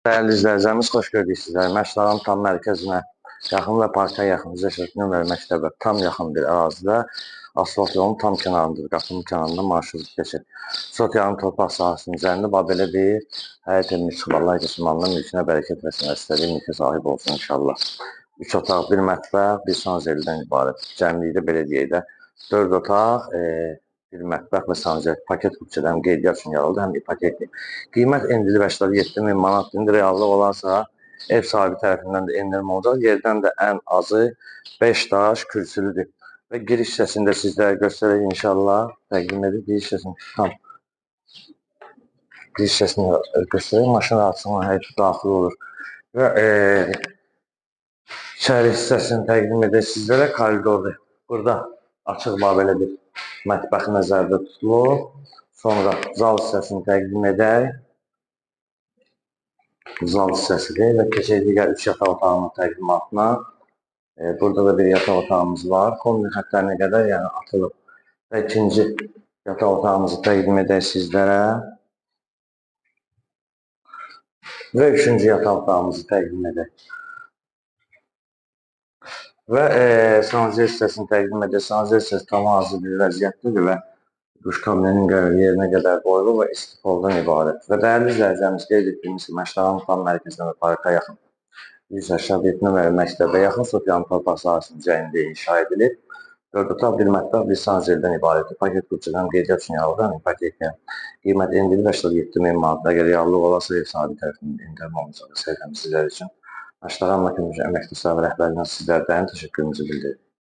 Dəyərli izləyicilərimiz, xoş gördük sizləri. Məşlərin tam mərkəzinə yaxın və parka yaxın, 187 nömrəli məktəbə tam yaxın bir ərazidə asfalt yolunun tam kənarındadır. Qapının kənarında marşrut keçir. Sot yarım torpaq sahəsinin üzərində bax belə bir həyət evimiz çıxıb. Allah qismanına mülkünə bərəkət versin və istədiyi mülkə sahib olsun inşallah. 3 otaq, bir mətbəx, bir sanzeldən ibarət. Cəmlikdə belə deyək də 4 otaq, bir mətbəx və sancaq paket kupçada həm qeydiyyat üçün yararlıdır, həm ipotekli. Qiymət endirilib 87 min manatdır. İndi reallıq olarsa ev sahibi tərəfindən də endirim olacaq. Yerdən də ən azı 5 daş kürsülüdür. Və giriş hissəsini də sizlərə göstərək inşallah. Təqdim edib giriş hissəsini tam giriş hissəsini göstərək. Maşın rahatçılıqla həyətə daxil olur. Və içəri hissəsini təqdim edək sizlərə. Koridordur. Burada açıq bax belə bir mətbəx nəzərdə tutulur. Sonra zal hissəsini təqdim edək. Zal hissəsidir və keçək digər 3 yataq otağının təqdimatına. Burada da bir yataq otağımız var. Kombi xəttlərinə qədər yəni atılıb. Və ikinci yataq otağımızı təqdim edək sizlərə. Və üçüncü yataq otağımızı təqdim edək. Və sanuzel hissəsini təqdim edək. Sanuzel hissəsi tam hazır bir vəziyyətdədir və duş kabininin yerinə qədər qoyulub və istipoldan ibarət. Və dəyərli izləyicilərimiz, qeyd etdiyimiz kimi Məşlərin tam mərkəzinə və parka yaxın 187 nömrəli məktəbə yaxın Sofyanın torpaq sahəsinin üzərində inşa edilib. 4 otaq, bir mətbəx, bir sanuzeldən ibarətdir. Paket qurcudan həm qeydiyyat üçün yararlıdır, həm ipotekaya. Qiymət endirilib 87 min manat. Əgər reallıq olarsa ev sahibi tərəfindən endirim olunacaq səhifəmiz sizlər üçün. Məşlərin əməkdaşları və rəhbərliyindən sizlərdən təşəkkürümüzü bildiririk.